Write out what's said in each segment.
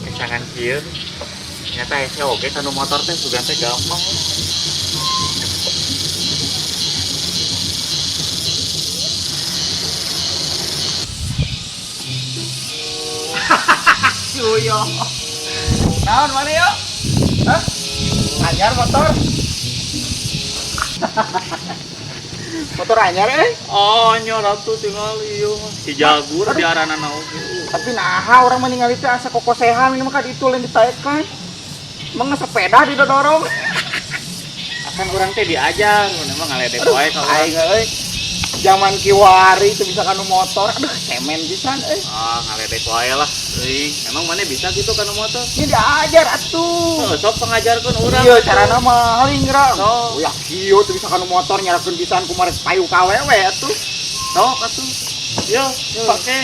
Kecangan kieu. Nyata hese oge kanu motor teh, sugan teh gampang. Cuyo. Naon mana yo? Hah? Anyar motor? Motor anyar eh? Oh, nyor atuh tinggal ieu mah. Si jagur diaranana oge. Tapi naha urang mah ningali teh asa kokosehan ini mah ka ditu lain ditaekan. Emang sepeda didorong. Akan urang teh diajar, mun emang ngaledek wae ka urang. Aing euy. Zaman kiwari itu bisa kanu motor. Aduh, cemen pisan euy. Ah, ngaledek wae lah. Euy, emang mana bisa gitu kanu motor? Ini diajar atuh. Oh, sok pengajarkeun urang. Iya, carana mah haling geura. Sok. Ulah kieu teu bisa kanu motor, nyarakeun pisan kumaha payu ka awewe atuh. Sok atuh. Yo, pake.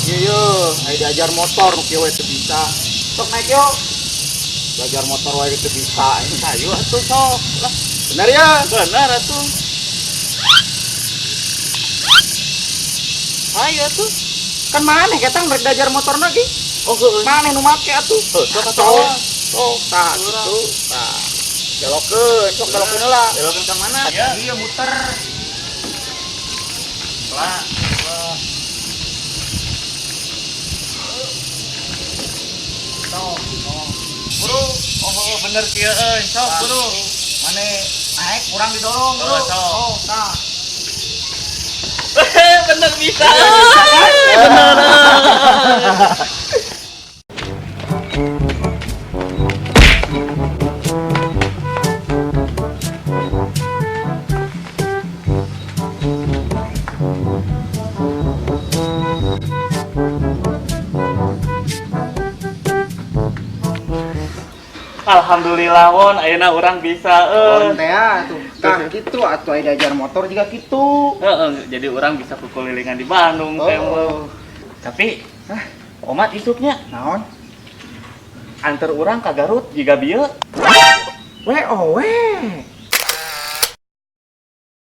Iya, yo, ayo diajar motor nu kieu we teu bisa. Sok naik yo. Belajar motor wae teu bisa. Ayo atuh sok. Lah, Bener ya? Bener atuh. Ayo atuh. Kan maneh ketang rek diajar motor lagi. Oh, heueuh. Maneh nu make atuh. Heuh, sok atuh. Sok. Sok tah gitu. Tah. Belokeun, sok belokeun heula. Belokeun ka mana? Ya. Iya, muter. Lah. Lah. Sok, sok. Buru. Oh, bener kieu euy. Sok, buru. Maneh naik kurang didorong, bro. Oh, sok. Oh, tah. Bener bisa. Bisa kan? Bener. Alhamdulillah Won, ayeuna urang bisa Won euy. teh atuh. Tah kitu atuh aya diajar motor juga kitu. Heeh, jadi urang bisa kukulilingan di Bandung teh. Oh. Tapi, Hah? Omat isuknya Naon? Antar urang ka Garut jiga bieu. We oh we.